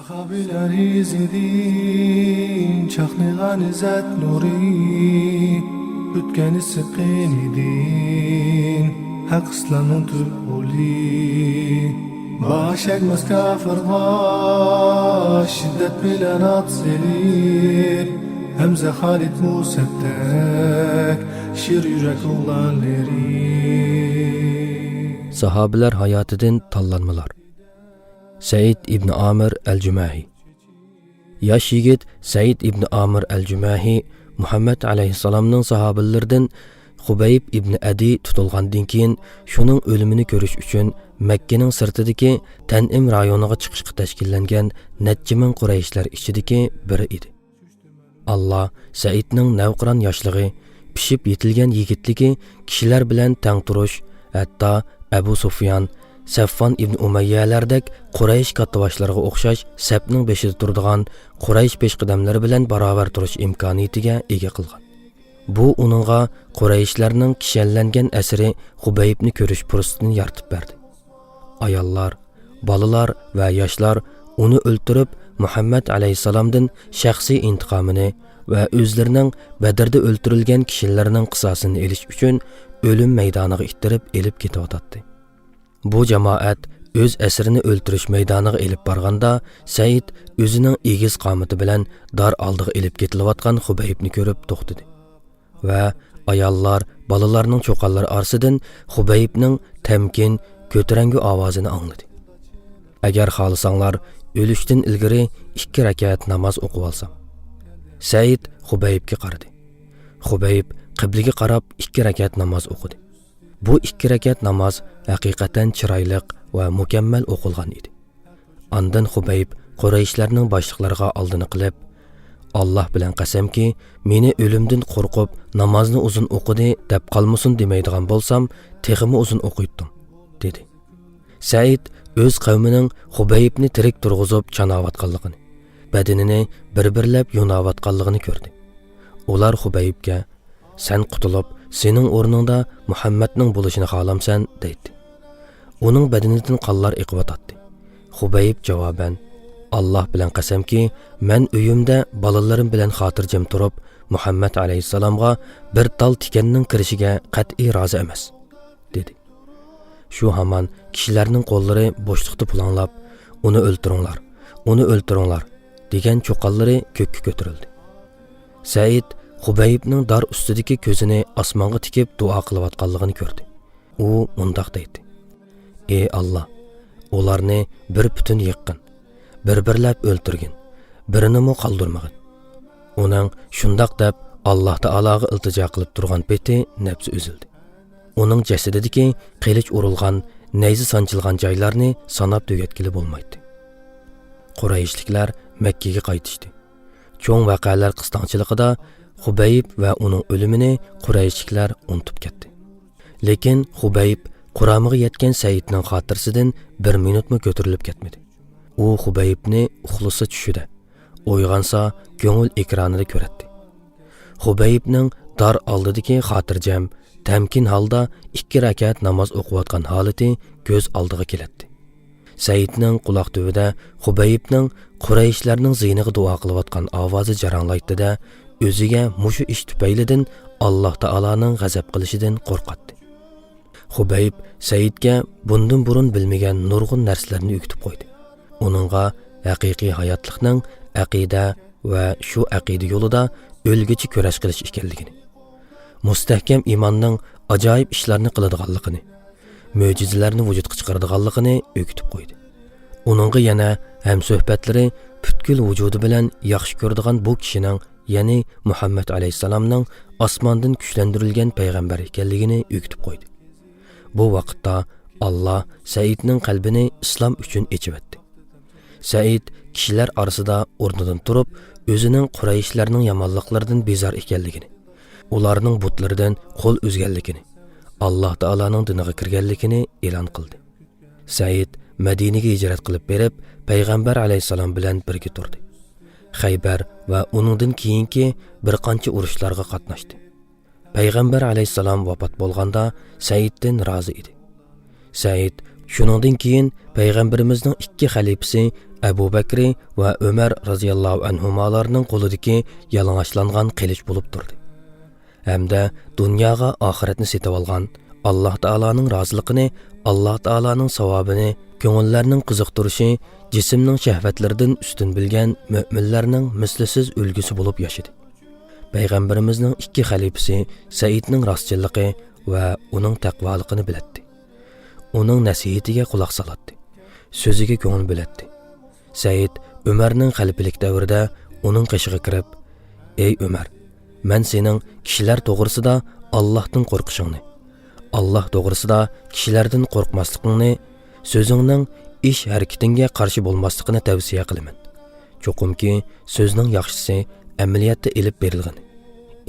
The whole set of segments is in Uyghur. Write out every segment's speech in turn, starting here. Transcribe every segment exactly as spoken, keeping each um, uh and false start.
ساھابىلەر ئىزىدىن چاقنىغان ئىززەت نۇرى، ئۆتكەن ئىسسىق قېنىدىن ھەق ئىسلامنىڭ تۈپ غولى. باش ئەگمەس كاپىرغا شىددەت بىلەن ئات سېلىپ، ھەمزە خالىد مۇسەبدەك شىر يۈرەك ئوغلانلىرى. ساھابىلەر ھاياتىدىن تاللانمىلار. سەئىد ئىبنى ئامىر ئەل جۈمەھى. ياش يىگىت سەئىد ئىبنى ئامىر ئەل جۈمەھى مۇھەممەد ئەلەيھىسسالامنىڭ ساھابىلىرىدىن خۇبەيب ئىبنى ئەدى تۇتۇلغاندىن كېيىن، شۇنىڭ ئۆلۈمىنى كۆرۈش ئۈچۈن مەككىنىڭ سىرتىدىكى تەنئىم رايونىغا چىقىشقا تەشكىللەنگەن نەچچە مىڭ قۇرەيشلەر ئىچىدىكى بىرى ئىدى. ئاللا سەئىدنىڭ نەۋقىران ياشلىقى، پىشىپ يېتىلگەن يىگىتلىكى، كىشىلەر بىلەن تەڭ تۇرۇش، ھەتتا ئەبۇ سۇفيان، سەفۋان ئىبن ئۇمەييەلەردەك قۇرەيش كاتتىباشلىرىغا ئوخشاش سەپنىڭ بېشىدا تۇرىدىغان قۇرەيش پېشقەدەملىرى بىلەن باراۋەر تۇرۇش ئىمكانىيىتىگە ئىگە قىلغان. بۇ ئۇنىڭغا قۇرەيشلەرنىڭ كىشەنلەنگەن ئەسىرى خۇبەيبنى كۆرۈش پۇرسىتىنى يارىتىپ بەردى. ئاياللار، بالىلار ۋە ياشلار ئۇنى ئۆلتۈرۈپ، مۇھەممەد ئەلەيھىسسالامدىن شەخسىي ئىنتىقامىنى ۋە ئۆزلىرىنىڭ بەدرىدە ئۆلتۈرۈلگەن كىشىلىرىنىڭ قىساسىنى ئېلىش ئۈچۈن ئۆلۈم مەيدانىغا ئىتتىرىپ ئېلىپ كېتىۋاتاتتى. بۇ جامائەت ئۆز ئەسىرىنى ئۆلتۈرۈش مەيدانىغا ئېلىپ بارغاندا، سەئىد ئۆزىنىڭ ئېگىز قامىتى بىلەن دار ئالدىغا ئېلىپ كېتىلىۋاتقان خۇبەيبنى كۆرۈپ توختىدى. ۋە ئاياللار، بالىلارنىڭ چۇقانلىرى ئارىسىدىن خۇبەيبنىڭ تەمكىن، كۆتۈرەڭگۈ ئاۋازىنى ئاڭلىدى. ئەگەر خالىساڭلار، ئۆلۈشتىن ئىلگىرى ئىككى رەكەت ناماز ئوقۇۋالسام. سەئىد خۇبەيبكە قارىدى. خۇبەيب قىبلىگە قاراپ ئىككى رەكەت ناماز ئوقۇدى. بۇ ئىككى رەكەت ناماز ھەقىقەتەن چىرايلىق ۋە مۇكەممەل ئوقۇلغان ئىدى. ئاندىن خۇبەيب قۇرەيشلەرنىڭ باشلىقلىرىغا ئالدىنى قىلىپ، «ئاللا بىلەن قەسەمكى، مېنى ئۆلۈمدىن قورقۇپ، نامازنى ئۇزۇن ئوقۇدى دەپ قالمىسۇن دېمەيدىغان بولسام، تېخىمۇ ئۇزۇن ئوقۇيتتۇم» دېدى. سەئىد ئۆز قەۋمىنىڭ خۇبەيبنى تىرىك تۇرغۇزۇپ چاناۋاتقانلىقىنى، بەدىنىنى بىر-بىرلەپ يوناۋاتقانلىقىنى كۆردى. ئۇلار خۇبەيبكە، «سەن قۇتۇلۇپ، سېنىڭ ئورنۇڭدا مۇھەممەدنىڭ بولۇشىنى خالامسەن؟» دەيتتى. ئۇنىڭ بەدىنىدىن قانلار ئېقىۋاتاتتى. خۇبەيب جاۋابەن، «ئاللا بىلەن قەسەمكى، مەن ئۆيۈمدە بالىلىرىم بىلەن خاتىرجەم تۇرۇپ، مۇھەممەد ئەلەيھىسسالامغا بىر تال تىكەننىڭ كىرىشىگە قەتئىي رازى ئەمەس» دېدى. شۇ ھامان كىشىلەرنىڭ قوللىرى بوشلۇقتا پۇلاڭلاپ، «ئۇنى ئۆلتۈرۈڭلار، ئۇنى ئۆلتۈرۈڭلار» دېگەن چۇقانلىرى كۆككە كۆتۈرۈلدى. سەئىد خۇبەيبنىڭ دار ئۈستىدىكى كۆزىنى ئاسمانغا تىكىپ دۇئا قىلىۋاتقانلىقىنى كۆردى. ئۇ مۇنداق دەيتتى: «ئى ئاللا، ئۇلارنى بىر پۈتۈن يىققىن، بىر-بىرلەپ ئۆلتۈرگىن، بىرىنىمۇ قالدۇرمىغىن.» ئۇنىڭ شۇنداق دەپ ئاللا تائالاغا ئىلتىجا قىلىپ تۇرغان پېتى نەپسى ئۈزۈلدى. ئۇنىڭ جەسىتىدىكى قىلىچ ئۇرۇلغان، نەيزە سانجىلغان جايلارنى ساناپ تۈگەتكىلى بولمايتتى. قۇرەيشلىكلەر مەككىگە قايتىشتى. چوڭ ۋەقەلەر قىستاڭچىلىقىدا خۇبەيب ۋە ئۇنىڭ ئۆلۈمىنى قۇرەيشلىكلەر ئۇنتۇپ كەتتى. لېكىن خۇبەيب قۇرامىغا يەتكەن سەئىدنىڭ خاتىرىسىدىن بىر مىنۇتمۇ كۆتۈرۈلۈپ كەتمىدى. ئۇ خۇبەيبنى ئۇخلىسا چۈشىدە، ئويغانسا كۆڭۈل ئېكرانىدا كۆرەتتى. خۇبەيبنىڭ دار ئالدىدىكى خاتىرجەم، تەمكىن ھالدا ئىككى رەكەت ناماز ئوقۇۋاتقان ھالىتى كۆز ئالدىغا كېلەتتى. سەئىدنىڭ قۇلاق تۈۋىدە خۇبەيبنىڭ قۇرەيشلەرنىڭ زىيىنىغا دۇئا قىلىۋاتقان ئاۋازى جاراڭلايتتى-دە، ئۆزىگە مۇشۇ ئىش تۈپەيلىدىن ئاللا تائالانىڭ غەزەپ قىلىشىدىن قورقاتتى. خۇبەيب سەئىدكە بۇندىن بۇرۇن بىلمىگەن نۇرغۇن نەرسىلەرنى ئۆگىتىپ قويدى. ئۇنىڭغا ھەقىقىي ھاياتلىقنىڭ ئەقىدە ۋە شۇ ئەقىدە يولىدا ئۆلگۈچە كۈرەش قىلىش ئىكەنلىكىنى، مۇستەھكەم ئىماننىڭ ئاجايىپ ئىشلارنى قىلىدىغانلىقىنى، مۆجىزىلەرنى ۋۇجۇدقا چىقىرىدىغانلىقىنى ئۆگىتىپ قويدى. ئۇنىڭغا يەنە ھەمسۆھبەتلىرى پۈتكۈل ۋۇجۇدى بىلەن ياخشى كۆرىدىغان بۇ كىشىنىڭ، يەنى مۇھەممەد ئەلەيھىسسالامنىڭ ئاسماندىن كۈچلەندۈرۈلگەن پەيغەمبەر ئىكەنلىكىنى ئۆگىتىپ قويدى. بۇ ۋاقىتتا ئاللا سەئىدنىڭ قەلبىنى ئىسلام ئۈچۈن ئېچىۋەتتى. سەئىد كىشىلەر ئارىسىدا ئورنىدىن تۇرۇپ، ئۆزىنىڭ قۇرەيشلەرنىڭ يامانلىقلىرىدىن بىزار ئىكەنلىكىنى، ئۇلارنىڭ بۇتلىرىدىن قول ئۈزگەنلىكىنى، ئاللا تائالانىڭ دىنىغا كىرگەنلىكىنى ئېلان قىلدى. سەئىد مەدىنىگە ھىجرەت قىلىپ بېرىپ، پەيغەمبەر ئەلەيھىسسالام بىلەن بىرگە تۇردى. خەيبەر ۋە ئۇنىڭدىن كېيىنكى بىر قانچە ئۇرۇشلارغا قاتناشتى. پەيغەمبەر ئەلەيھىسسالام ۋاپات بولغاندا سەئىدتىن رازى ئىدى. سەئىد شۇنىڭدىن كېيىن پەيغەمبىرىمىزنىڭ ئىككى خەلىپىسى ئەبۇ بەكرى ۋە ئۆمەر رازىياللاھۇ ئەنھۇمالارنىڭ قولىدىكى يالىڭاچلانغان قىلىچ بولۇپ تۇردى. ھەمدە دۇنياغا ئاخىرەتنى سېتىۋالغان، ئاللاھ تائالانىڭ رازىلىقىنى، ئاللاھ تائالانىڭ ساۋابىنى، كۆڭۈللەرنىڭ قىزىقتۇرۇشى، جىسىمنىڭ شەھۋەتلىرىدىن ئۈستۈن بىلگەن مۆمىنلەرنىڭ مىسلىسىز ئۈلگىسى بولۇپ ياشىدى. پەيغەمبىرىمىزنىڭ ئىككى خەلىپىسى سەئىدنىڭ راستچىللىقى ۋە ئۇنىڭ تەقۋالىقىنى بىلەتتى. ئۇنىڭ نەسىھىتىگە قۇلاق سالاتتى. سۆزىگە كۆڭۈل بۆلەتتى. سەئىد ئۆمەرنىڭ خەلىپىلىك دەۋرىدە ئۇنىڭ قېشىغا كىرىپ، ئەي ئۆمەر، مەن سېنىڭ كىشىلەر توغرىسىدا ئاللاھتىن قورقۇشۇڭنى، ئاللاھ توغرىسىدا كىشىلەردىن قورقماسلىقىڭنى، سۆزۈڭنىڭ ئىش ھەرىكىتىڭگە قارشى بولماسلىقىنى تەۋسىيە قىلىمەن. چوقۇمكى سۆزنىڭ ياخشىسى ئەمەلىيەتتە ئېلىپ بېرىلغىنى.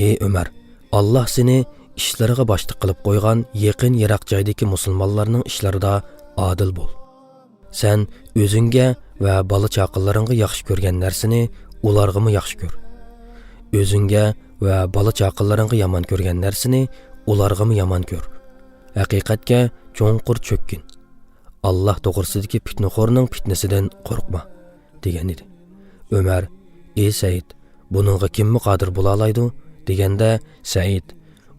ئەي ئۆمەر، ئاللاھ سېنى ئىشلىرىغا باشلىق قىلىپ قويغان يېقىن يىراق جايدىكى مۇسۇلمانلارنىڭ ئىشلىرىدا ئادىل بول. سەن ئۆزۈڭگە ۋە بالا چاقىلىرىڭغا ياخشى كۆرگەن نەرسىنى ئۇلارغىمۇ ياخشى كۆر. ئۆزۈڭگە ۋە بالا چاقىلىرىڭغا يامان كۆرگەن نەرسىنى ئۇلارغىمۇ يامان كۆر. ھەقىقەتكە چوڭقۇر چۆككىن. ئاللاھ توغرىسىدىكى پىتنىخورنىڭ پىتنىسىدىن قورقما، دېگەن ئىدى. ئۆمەر، ئى سەئىد، بۇنىڭغا كىممۇ قادىر بولالايدۇ؟ دېگەندە، سەئىد،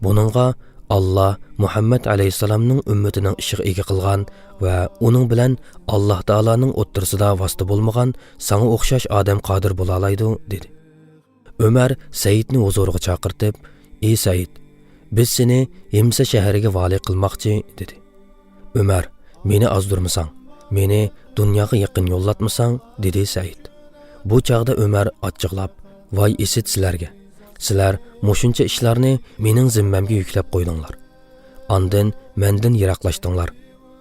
بۇنىڭغا ئاللاھ مۇھەممەد ئەلەيھىسسالامنىڭ ئۈممىتىنىڭ ئىشىغا ئىگە قىلغان ۋە ئۇنىڭ بىلەن ئاللاھ تائالانىڭ ئوتتۇرىسىدا ۋاسىتە بولمىغان ساڭا ئوخشاش ئادەم قادىر بولالايدۇ، دېدى. ئۆمەر سەئىدنى ھۇزۇرىغا چاقىرتىپ، ئى سەئىد، بىز سېنى ھىمسە شەھىرىگە ۋالىي قىلماقچى، دېدى. ئۆمەر، مېنى ئازدۇرمىساڭ، مېنى دۇنياغا يېقىن يوللاتمىساڭ، دېدى سەئىد. بۇ چاغدا ئۆمەر ئاچچىقلاپ، ۋاي ئىسىت سىلەرگە! سىلەر مۇشۇنچە ئىشلارنى مېنىڭ زىممەمگە يۈكلەپ قويدۇڭلار. ئاندىن مەندىن يىراقلاشتىڭلار،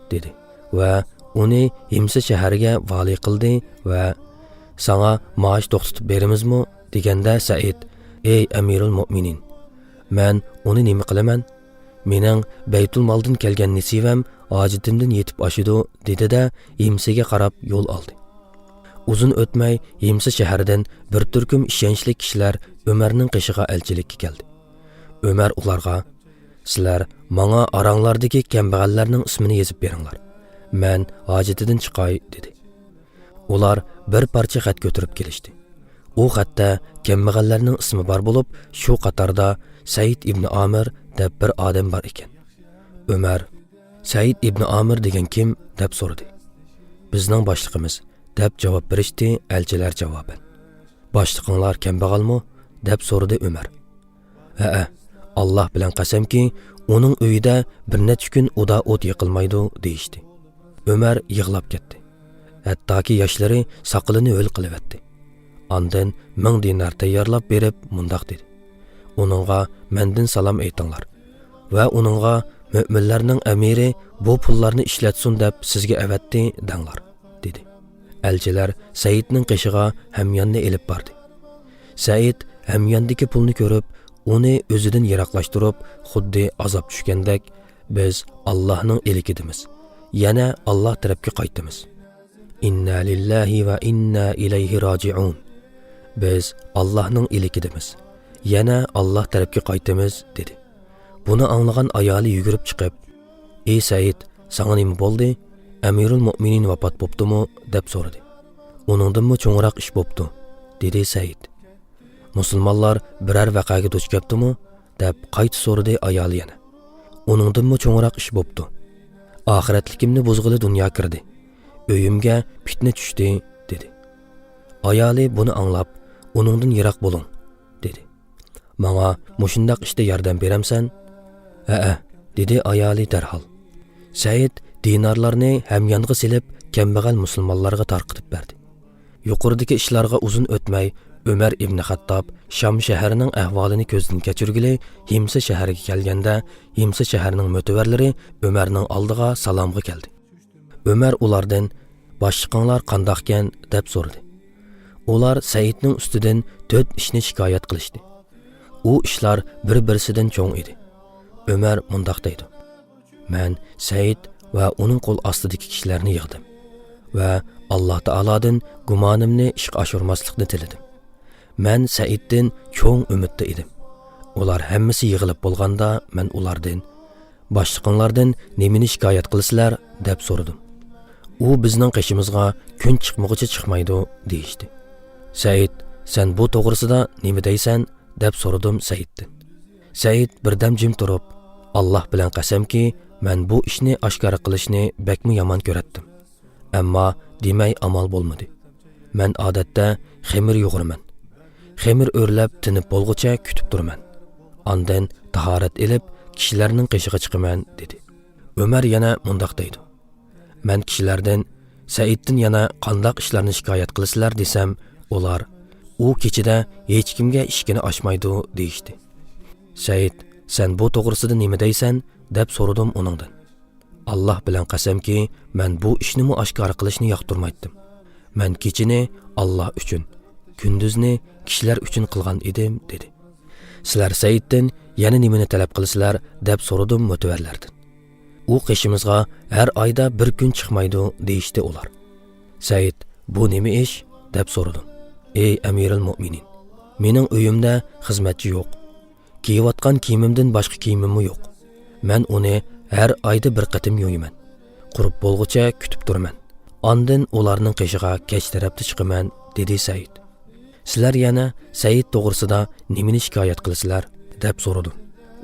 دېدى ۋە ئۇنى ھىمسە شەھەرگە ۋالىي قىلدى ۋە ساڭا مائاش توختىتىپ بېرىمىزمۇ؟ دېگەندە سەئىد، ئەي ئەمىرۇل مۆمىنىن، مەن ئۇنى نېمە قىلىمەن؟ مېنىڭ بەيتۇلمالدىن كەلگەن نېسىۋەم ھاجىتىمدىن يېتىپ ئاشىدۇ، دېدى-دە، ھىمسىگە قاراپ يول ئالدى. ئۇزۇن ئۆتمەي ھىمسە شەھىرىدىن بىر تۈركۈم ئىشەنچلىك كىشىلەر ئۆمەرنىڭ قېشىغا ئەلچىلىككە كەلدى. ئۆمەر ئۇلارغا، سىلەر ماڭا ئاراڭلاردىكى كەمبەغەللەرنىڭ ئىسمىنى يېزىپ بېرىڭلار. مەن ھاجىتىدىن چىقاي، دېدى. ئۇلار بىر پارچە خەت كۆتۈرۈپ كېلىشتى. ئۇ خەتتە كەمبەغەللەرنىڭ ئىسمى بار بولۇپ، شۇ قاتاردا سەئىد ئىبنى ئامىر دەپ بىر ئادەم بار ئىكەن. ئۆمەر، سەئىد ئىبنى ئامىر دېگەن كىم؟ دەپ سورىدى. بىزنىڭ باشلىقىمىز، دەپ جاۋاب بېرىشتى ئەلچىلەر جاۋابەن. باشلىقىڭلار كەمبەغەلمۇ؟ دەپ سورىدى ئۆمەر. ھەئە، ئاللاھ بىلەن قەسەمكى، ئۇنىڭ ئۆيىدە بىر نەچچە كۈن ئۇدا ئوت يېقىلمايدۇ، دېيىشتى. ئۆمەر يىغلاپ كەتتى. ھەتتاكى ياشلىرى ساقىلىنى ھۆل قىلىۋەتتى. ئاندىن مىڭ دىنار تەييارلاپ بېرىپ مۇنداق دېدى، ئۇنىڭغا مەندىن سالام ئېيتىڭلار ۋە ئۇنىڭغا مۆمىنلەرنىڭ ئەمىرى بۇ پۇللارنى ئىشلەتسۇن دەپ سىزگە ئەۋەتتى دەڭلار، دېدى. ئەلچىلەر سەئىدنىڭ قېشىغا ھەمياننى ئېلىپ باردى. سەئىد ھەمياندىكى پۇلنى كۆرۈپ، ئۇنى ئۆزىدىن يىراقلاشتۇرۇپ، خۇددى ئازاب چۈشكەندەك، بىز ئاللاھنىڭ ئىلكىدىمىز، يەنە ئاللاھ تەرەپكە قايتىمىز. ئىننا لىللاھى ۋە ئىننا ئىلەيھى راجىئۇن. بىز ئاللاھنىڭ ئىلكىدىمىز، يەنە ئاللاھ تەرەپكە قايتىمىز، دېدى. بۇنى ئاڭلىغان ئايالى يۈگۈرۈپ چىقىپ، ئى سەئىد، ساڭا نېمە بولدى؟ ئەمىرۇل مۆمىنىن ۋاپات بوپتۇمۇ؟ دەپ سورىدى. ئۇنىڭدىنمۇ چوڭراق ئىش بوپتۇ، دېدى سەئىد. مۇسۇلمانلار بىرەر ۋەقەگە دۇچ كەپتىمۇ؟ دەپ قايتا سورىدى ئايالى يەنە. ئۇنىڭدىنمۇ چوڭراق ئىش بوپتۇ. ئاخىرەتلىكىمنى بۇزغىلى دۇنيا كىردى. ئۆيۈمگە پىتنە چۈشتى، دېدى. ئايالى بۇنى ئاڭلاپ، ئۇنىڭدىن يىراق بولۇڭ، دېدى. ماڭا مۇشۇنداق ئىشتا ياردەم بېرەمسەن؟ ھەئە، دېدى ئايالى دەرھال. سەئىد دىنارلارنى ھەميانغا سېلىپ، كەمبەغەل مۇسۇلمانلارغا تارقىتىپ بەردى. يۇقىرىدىكى ئىشلارغا ئۇزۇن ئۆتمەي، ئۆمەر ئىبنى خەتتاب شام شەھىرىنىڭ ئەھۋالىنى كۆزدىن كەچۈرگىلى ھىمسە شەھىرىگە كەلگەندە، ھىمسە شەھىرىنىڭ مۆتىۋەرلىرى ئۆمەرنىڭ ئالدىغا سالامغا كەلدى. ئۆمەر ئۇلاردىن، باشلىقىڭلار قانداقكەن؟ دەپ سورىدى. ئۇلار سەئىدنىڭ ئۈستىدىن تۆت ئىشنى شىكايەت قىلىشتى. ئۇ ئىشلار بىر-بىرسىدىن چوڭ ئىدى. ئۆمەر مۇنداق دەيدۇ، مەن سەئىد ۋە ئۇنىڭ قول ئاستىدىكى كىشىلەرنى يىغدىم ۋە ئاللاھ تائالادىن گۇمانىمنى ئىشقا ئاشۇرماسلىقنى تىلىدىم. مەن سەئىدتىن چوڭ ئۈمىدتە ئىدىم. ئۇلار ھەممىسى يىغىلىپ بولغاندا، مەن ئۇلاردىن، باشلىقىڭلاردىن نېمىنى شىكايەت قىلىسىلەر؟ دەپ سورىدىم. ئۇ بىزنىڭ قېشىمىزغا كۈن چىقمىغۇچە چىقمايدۇ، دېيىشتى. سەئىد، سەن بۇ توغرىسىدا نېمە دەيسەن؟ دەپ سورىدىم سەئىدتىن. سەئىد بىردەم جىم تۇرۇپ، ئاللاھ بىلەن قەسەمكى، مەن بۇ ئىشنى ئاشكارا قىلىشنى بەكمۇ يامان كۆرەتتىم. ئەمما دېمەي ئامال بولمىدى. مەن ئادەتتە خېمىر يۇغۇرىمەن. خېمىر ئۆرلەپ تىنىپ بولغۇچە كۈتۈپ تۇرىمەن. ئاندىن تاھارەت ئېلىپ، كىشىلەرنىڭ قېشىغا چىقىمەن، دېدى. ئۆمەر يەنە مۇنداق دەيدۇ. مەن كىشىلەردىن، سەئىدتىن يەنە قانداق ئىشلارنى شىكايەت قىلىسىلەر دېسەم، ئۇلار، ئۇ كېچىدە ھېچكىمگە ئىشىكىنى ئاچمايدۇ، دېيىشتى. سەئىد، سەن بۇ توغرىسىدا نېمە دەيسەن؟ دەپ سورىدىم ئۇنىڭدىن. ئاللاھ بىلەن قەسەمكى، مەن بۇ ئىشنىمۇ ئاشكارا قىلىشنى ياقتۇرمايتتىم. مەن كېچىنى ئاللاھ ئۈچۈن، كۈندۈزنى كىشىلەر ئۈچۈن قىلغان ئىدىم، دېدى. سىلەر سەئىدتىن يەنە نېمىنى تەلەپ قىلىسىلەر؟ دەپ سورىدىم مۆتىۋەرلەردىن. ئۇ قېشىمىزغا ھەر ئايدا بىر كۈن چىقمايدۇ، دېيىشتى ئۇلار. سەئىد، بۇ نېمە ئىش؟ دەپ سورىدىم. ئەي ئەمىرىل مۆمىنىن، مېنىڭ ئۆيۈمدە خىزمەتچى يوق. كىيىۋاتقان كىيىمىمدىن باشقا كىيىمىممۇ يوق. مەن ئۇنى ھەر ئايدا بىر قېتىم يۇيىمەن. قۇرۇپ بولغۇچە كۈتۈپ تۇرىمەن. ئاندىن ئۇلارنىڭ قېشىغا كەچ تەرەپتە چىقىمەن، دېدى سەئىد. سىلەر يەنە سەئىد توغرىسىدا نېمىنى شىكايەت قىلىسىلەر؟ دەپ سورىدىم.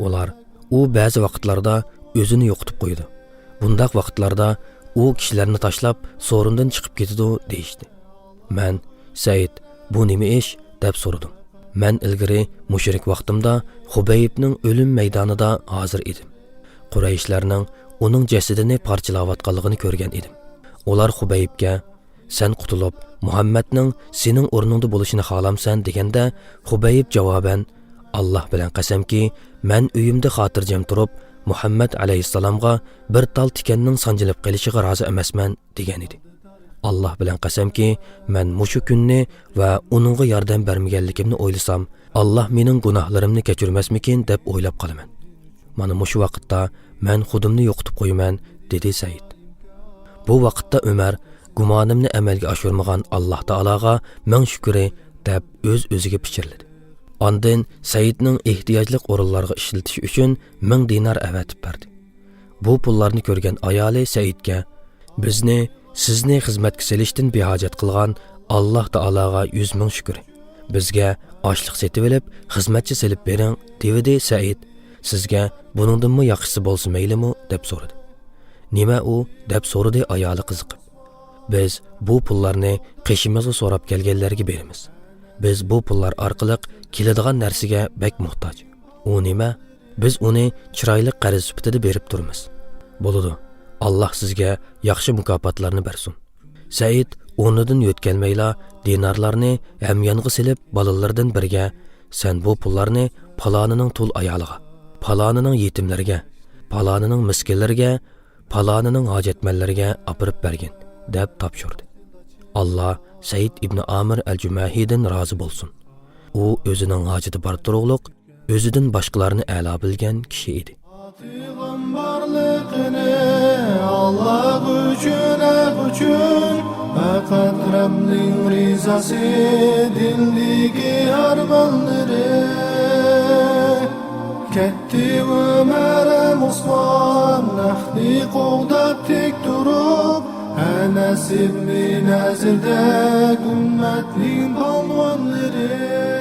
ئۇلار، ئۇ بەزى ۋاقىتلاردا ئۆزىنى يوقىتىپ قويىدۇ. بۇنداق ۋاقىتلاردا ئۇ كىشىلەرنى تاشلاپ سورۇندىن چىقىپ كېتىدۇ، دېيىشتى. مەن، سەئىد، بۇ نېمە ئىش؟ دەپ سورىدىم. مەن ئىلگىرى مۇشرىك ۋاقتىمدا خۇبەيبنىڭ ئۆلۈم مەيدانىدا ھازىر ئىدىم. قۇرەيشلەرنىڭ ئۇنىڭ جەسىتىنى پارچىلاۋاتقانلىقىنى كۆرگەن ئىدىم. ئۇلار خۇبەيبكە، سەن قۇتۇلۇپ، مۇھەممەدنىڭ سېنىڭ ئورنۇڭدا بولۇشىنى خالامسەن؟ دېگەندە، خۇبەيب جاۋابەن، ئاللاھ بىلەن قەسەمكى، مەن ئۆيۈمدە خاتىرجەم تۇرۇپ، مۇھەممەد ئەلەيھىسسالامغا بىر تال تىكەننىڭ سانجىلىپ قېلىشىغا رازى ئەمەسمەن، دېگەن ئىدى. ئاللاھ بىلەن قەسەمكى، مەن مۇشۇ كۈننى ۋە ئۇنىڭغا ياردەم بەرمىگەنلىكىمنى ئويلىسام، ئاللاھ مېنىڭ گۇناھلىرىمنى كەچۈرمەسمىكىن دەپ ئويلاپ قالىمەن. مانا مۇشۇ ۋاقىتتا مەن خۇدۇمنى يوقىتىپ قويىمەن، دېدى سەئىد. بۇ ۋاقىتتا ئۆمەر، گۇمانىمنى ئەمەلگە ئاشۇرمىغان ئاللاھ تائالاغا مىڭ شۈكرى، دەپ ئۆز-ئۆزىگە پىچىرلىدى. ئاندىن سەئىدنىڭ ئېھتىياجلىق ئورۇنلارغا ئىشلىتىش ئۈچۈن مىڭ دىنار ئەۋەتىپ بەردى. بۇ پۇللارنى كۆرگەن ئايالى سەئىدكە، بىزنى سىزنى خىزمەتكە سېلىشتىن بىھاجەت قىلغان ئاللاھ تائالاغا يۈز مىڭ شۈكرى. بىزگە ئاشلىق سېتىۋېلىپ، خىزمەتچى سېلىپ بېرىڭ، دېۋىدى سەئىد. سىزگە بۇنىڭدىنمۇ ياخشىسى بولسا مەيلىمۇ؟ دەپ سورىدى. نېمە ئۇ؟ دەپ سورىدى ئايالى قىزىقىپ. بىز بۇ پۇللارنى قېشىمىزغا سوراپ كەلگەنلەرگە بېرىمىز. بىز بۇ پۇللار ئارقىلىق كېلىدىغان نەرسىگە بەك موھتاج. ئۇ نېمە؟ بىز ئۇنى چىرايلىق قەرز سۈپىتىدە بېرىپ تۇرىمىز. بولىدۇ، ئاللاھ سىزگە ياخشى مۇكاپاتلارنى بەرسۇن. سەئىد ئورنىدىن يۆتكەلمەيلا دىنارلارنى ھەميانغا سېلىپ بالىلىرىدىن بىرىگە، سەن بۇ پۇللارنى پالانىنىڭ تۇل ئايالىغا، پالانىنىڭ يېتىملىرىگە، پالانىنىڭ مىسكىنلىرىگە، پالانىنىڭ ھاجەتمەنلىرىگە ئاپىرىپ بەرگىن، دەپ تاپشۇردى. ئاللاھ سەئىد ئىبنى ئامىر ئەل جۇمەھىدىن رازى بولسۇن. ئۇ ئۆزىنىڭ ھاجىتى بار تۇرۇقلۇق، ئۆزىدىن باشقىلارنى ئەلا بىلگەن كىشى ئىدى. ئاتىغان بارلىقىنى ئاللاھ ئۈچۈن، ھەق ئۈچۈن، پەقەت رەبنىڭ رىزاسى دىلدىكى ئارمانلىرى. كەتتى ئۆمەر ھەم ئوسمان، ھەقنى قوغداپ تىك تۇرۇپ، ئەنەس ئىبنى نەزىردەك ئۈممەتنىڭ پالۋانلىرى.